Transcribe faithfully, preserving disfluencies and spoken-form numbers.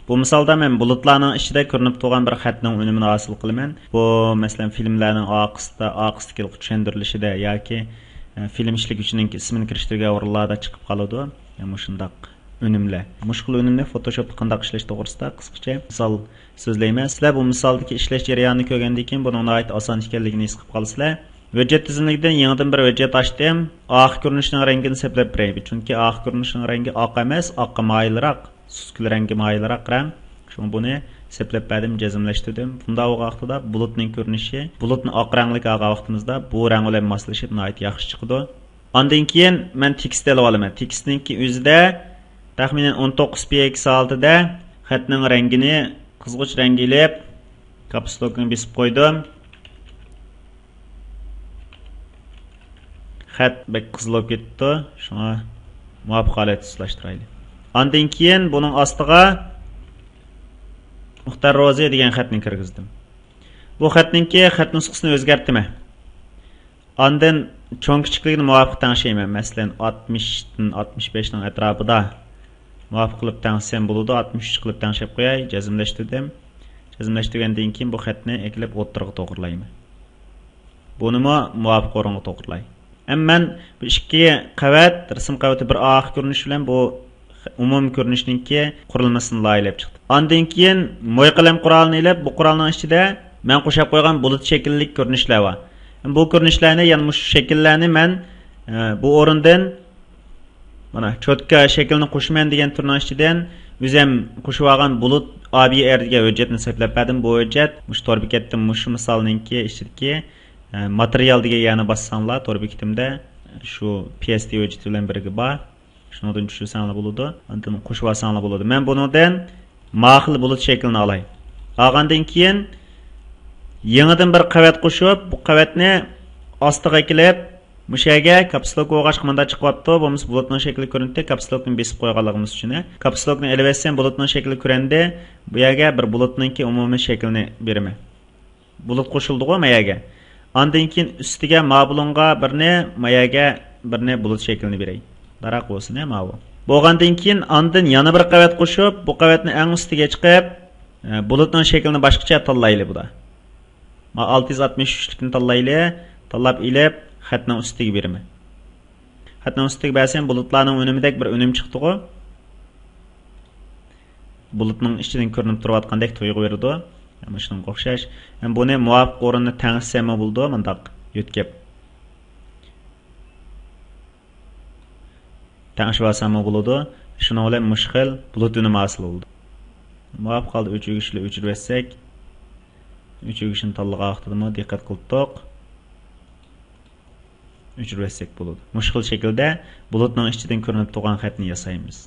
بۇ مىسالدا مەن بۇلۇتلارنىڭ ئىچىدە كۆرۈنۈپ تۇرغان بىر خەتنىڭ ئۈنۈمىنى ھاسىل قىلىمەن. بۇ، مەسىلەن، فىلىملەرنىڭ ئارقىسىدا، ئارقىسىدىكى چۈشەندۈرۈلۈشىدە ياكى، ئە، فىلىم ئىشلىگۈچىنىڭ ئىسمىنى كىرىشتۈرگەن ئورۇنلاردا چىقىپ قالىدۇ. يا مۇشۇنداق ئۈنۈملەر. مۇشۇ خىل ئۈنۈمنى فوتوشوپتا قانداق ئىشلەش توغرىسىدا قىسقىچە مىسال سۆزلەيمەن. سىلەر بۇ مىسالدىكى ئىشلەش جەريانىنى كۆرگەندىن كېيىن بۇنىڭ ناھايىتى ئاسان ئىكەنلىكىنى ھېس قىلىپ قالىسىلەر. ھۆججەت تىزىملىكىدىن يېڭىدىن بىر ھۆججەت ئاچتىم. ئارقا كۆرۈنۈشنىڭ رەڭگىنى سەپلەپ بېرەي. چۈنكى ئارقا كۆرۈنۈشنىڭ رەڭگى ئاق ئەمەس، ئاققا مايىلراق، سۈت كۈل رەڭگى مايىلراق رەڭ. شۇڭا بۇنى سەپلەپ بەردىم، جەزملەشتۈردۈم. بۇنداق بولغان ۋاقتىدا بۇلۇتنىڭ كۆرۈنۈشى، بۇلۇتنى ئاق رەڭلىك ئالغان ۋاقتىمىزدا بۇ رەڭ بىلەن ماسلىشىپ ناھايىتى ياخشى چىقىدۇ. ئاندىن كېيىن مەن تېكىست ئېلىپ ئالىمەن. تېكىستنىڭكى ئۆزىدە تەخمىنەن ئون توققۇز پىكسېل ھالىتىدە خەتنىڭ رەڭگىنى قىزغۇچ رەڭگە ئېلىپ، كاپسلوكنى بېسىپ قويدۇم. خەت بەك قىزىل بولۇپ كېتىپتۇ. شۇڭا مۇۋاپىق ھالەتتە تۇتاشتۇرايلى. ئاندىن كېيىن بۇنىڭ ئاستىغا مۇختار روزى دېگەن خەتنى كىرگۈزدۈم. بۇ خەتنىڭكى خەت نۇسخىسىنى ئۆزگەرتىمەن. ئاندىن چوڭ كىچىكلىكىنى مۇۋاپىق تەڭشەيمەن. مەسىلەن، ئاتمىشتىن ئاتمىش بەشنىڭ ئەتراپىدا مۇۋاپىق قىلىپ تەڭشىسەم بولىدۇ. ئاتمىش ئۈچ قىلىپ تەڭشەپ قوياي. جەزملەشتۈردۈم. جەزملەشتۈرگەندىن كېيىن بۇ خەتنى ئەكېلىپ ئوتتۇرىغا توغرىلايمەن. بۇنىمۇ مۇۋاپىق ئورۇنغا توغرىلاي. ئەمما مەن بۇ ئىككى قەۋەت، رەسىم قەۋىتى بىر ئارقا كۆرۈنۈش بىلەن بۇ ئومۇمىي كۆرۈنۈشنىڭكى قۇرۇلمىسىنى لايىھەلەپ چىقتىم. ئاندىن كېيىن موي قەلەم قورالىنى ئېلىپ، بۇ قورالنىڭ ئىچىدە مەن قوشاپ قويغان بۇلۇت شەكىللىك كۆرۈنۈشلەر بار. بۇ كۆرۈنۈشلەرنى، يەنى مۇشۇ شەكىللەرنى مەن، ئە، بۇ ئورۇندىن، مانا، چوتكا شەكلىنى قوشىمەن دېگەن تۈرنىڭ ئىچىدىن ئۆزۈم قوشۇۋالغان بۇلۇت ئا بى ئېر دېگەن ھۆججەتنى سەپلەپ بەردىم. بۇ ھۆججەت مۇشۇ تور بېكەتتە مۇشۇ مىسالنىڭكى ئىچىدىكى، ئە، ماتېرىيال دېگەن يەرنى باسساڭلار، تور بېكىتىمدە شۇ پى ئېس دى ھۆججىتى بىلەن بىرگە بار. شۇنىڭدىن چۈشۈرسەڭلار بولىدۇ. ئاندىن قوشۇۋالساڭلار بولىدۇ. مەن بۇنىڭدىن ماخىل بۇلۇت شەكلىنى ئالاي. ئالغاندىن كېيىن يېڭىدىن بىر قەۋەت قوشۇپ، بۇ قەۋەتنى ئاستىغا ئەكېلىپ، مۇشۇ يەرگە كاپسلوك بولغاچقا مۇنداق چىقىۋاپتۇ. بولمىسا بۇلۇتنىڭ شەكلى كۆرۈندى. كاپسلوكنى بېسىپ قويغانلىقىمىز ئۈچۈن. كاپسلوكنى ئېلىۋەتسەم، بۇلۇتنىڭ شەكلى كۆرۈندى. بۇ يەرگە بىر بۇلۇتنىڭكى ئومۇمىي شەكلىنى بېرىمەن. بۇلۇت قوشۇلدىغۇ ما يەرگە. ئاندىن كېيىن ئۈستىگە ما بۇلۇڭغا بىرنى، ما يەرگە بىرنى بۇلۇت شەكلىنى بېرەي. داراق بولسۇن، ھە، ماۋۇ. بولغاندىن كېيىن ئاندىن يەنە بىر قەۋەت قوشۇپ، بۇ قەۋەتنى ئەڭ ئۈستىگە چىقىپ، ئە، بۇلۇتنىڭ شەكلىنى باشقىچە تاللايلى بۇدا. ما ئالتە يۈز ئاتمىش ئۈچلۈكنى تاللايلى. تاللاپ ئېلىپ، خەتنىڭ ئۈستىگە بېرىمەن. خەتنىڭ ئۈستىگە بەرسەم، بۇلۇتلارنىڭ ئۈنۈمىدەك بىر ئۈنۈم چىقتىغۇ. بۇلۇتنىڭ ئىچىدىن كۆرۈنۈپ تۇرۇۋاتقاندەك تۇيغۇ بېرىدۇ. مۇشۇنىڭغا ئوخشاش. ھەم بۇنى مۇۋاپىق ئورۇندا تەڭشىسەممۇ بولىدۇ، مۇنداق يۆتكەپ. تەڭشىۋالساممۇ بولىدۇ. شۇنىڭ بىلەن مۇشۇ خىل بۇلۇت ئۈنۈمى ھاسىل بولىدۇ. مۇۋاپىق ھالدا ئۆچۈرگۈچلەر ئۆچۈرۈۋەتسەك، ئۆچۈرگۈچنى تاللىغان ۋاقتىدىمۇ دىققەت قىلدۇق. ئۆچۈرۈۋەتسەك بولىدۇ. مۇشۇ خىل شەكىلدە بۇلۇتنىڭ ئىچىدىن كۆرۈنۈپ تۇرغان خەتنى ياسايمىز.